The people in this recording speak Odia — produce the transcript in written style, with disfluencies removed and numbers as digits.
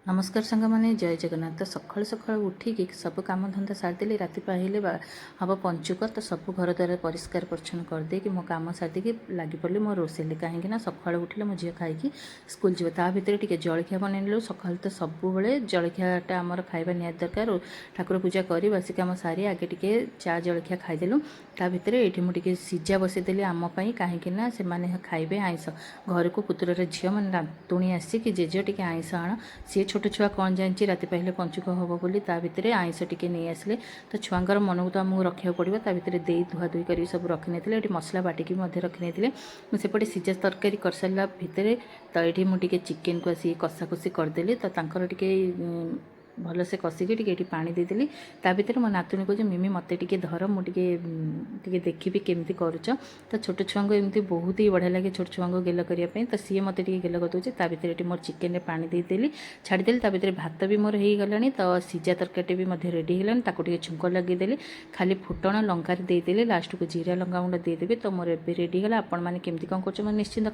ନମସ୍କାର ସାଙ୍ଗମାନେ, ଜୟ ଜଗନ୍ନାଥ। ତ ସକାଳୁ ସକାଳୁ ଉଠିକି ସବୁ କାମଧନ୍ଦା ସାରିଦେଲି। ରାତି ପାହିଲେ ହେବ ପଞ୍ଚୁକ। ତ ସବୁ ଘର ଦ୍ୱାର ପରିଷ୍କାର ପରିଚ୍ଛନ୍ନ କରିଦେଇକି, ମୋ କାମ ସାରିଦେଇକି ଲାଗିପଡ଼ିଲି ମୋ ରୋଷେଇରେ। କାହିଁକି ନା ସକାଳୁ ଉଠିଲେ ମୋ ଝିଅ ଖାଇକି ସ୍କୁଲ ଯିବ। ତା ଭିତରେ ଟିକେ ଜଳଖିଆ ବନେଇନେଲୁ। ସକାଳୁ ତ ସବୁବେଳେ ଜଳଖିଆଟା ଆମର ଖାଇବା ନିହାତି ଦରକାର। ଠାକୁର ପୂଜା କରି, ବାସି କାମ ସାରି ଆଗେ ଟିକେ ଚା ଜଳଖିଆ ଖାଇଦେଲୁ। ତା ଭିତରେ ଏଇଠି ମୁଁ ଟିକେ ସିଝା ବସେଇଦେଲି ଆମ ପାଇଁ, କାହିଁକି ନା ସେମାନେ ଖାଇବେ ଆଇଁଷ। ଘରକୁ ପୁତୁରାର ଝିଅ ମାନେ ନାତୁଣୀ ଆସିକି, "ଜେଜେ, ଟିକେ ଆଇଁଷ ଆଣ।" ସିଏ ଛୋଟ ଛୁଆ, କ'ଣ ଜାଣିଛି ରାତି ପାହିଲେ ପଞ୍ଚୁକ ହେବ ବୋଲି? ତା ଭିତରେ ଆଇଁଷ ଟିକେ ନେଇ ଆସିଲେ। ତ ଛୁଆଙ୍କର ମନକୁ ତ ଆମକୁ ରଖିବାକୁ ପଡ଼ିବ। ତା ଭିତରେ ଦେଇ ଧୁଆ ଧୁଇ କରିକି ସବୁ ରଖିନେଇଥିଲେ। ଏଠି ମସଲା ବାଟିକି ମଧ୍ୟ ରଖିନେଇଥିଲେ। ମୁଁ ସେପଟେ ସିଝା ତରକାରୀ କରିସାରିଲା ଭିତରେ ତ ଏଇଠି ମୁଁ ଟିକେ ଚିକେନକୁ ଆସିକି କଷାକଷି କରିଦେଲି। ତ ତାଙ୍କର ଟିକେ ଭଲସେ କଷିକି ଟିକେ ଏଠି ପାଣି ଦେଇଦେଲି। ତା ଭିତରେ ମୋ ନାତୁଣୀ କହୁଛି, "ମିମି, ମୋତେ ଟିକେ ଧର, ମୁଁ ଟିକେ ଦେଖିବି କେମିତି କରୁଛ।" ତ ଛୋଟ ଛୁଆଙ୍କୁ ଏମିତି ବହୁତ ହି ବଢ଼ିଆ ଲାଗେ, ଛୋଟ ଛୁଆଙ୍କୁ ଗେଲ କରିବା ପାଇଁ। ତ ସିଏ ମୋତେ ଟିକେ ଗେଲ କରିଦେଉଛି। ତା ଭିତରେ ଏଠି ମୋର ଚିକେନରେ ପାଣି ଦେଇଦେଲି, ଛାଡ଼ିଦେଲି। ତା ଭିତରେ ଭାତ ବି ମୋର ହେଇଗଲାଣି, ତ ସିଝା ତରକାରୀଟି ବି ମଧ୍ୟ ରେଡ଼ି ହେଇଗଲାଣି। ତାକୁ ଟିକେ ଛୁଙ୍କ ଲଗେଇଦେଲି, ଖାଲି ଫୁଟଣ ଲଙ୍କାରେ ଦେଇଦେଲି। ଲାଷ୍ଟକୁ ଜିରା ଲଙ୍କା ଗୁଣ୍ଡ ଦେଇଦେବି। ତ ମୋର ଏବେ ରେଡ଼ି ହେଇଗଲା। ଆପଣମାନେ କେମିତି କ'ଣ କରୁଛ, ମୋତେ ନିଶ୍ଚିନ୍ତ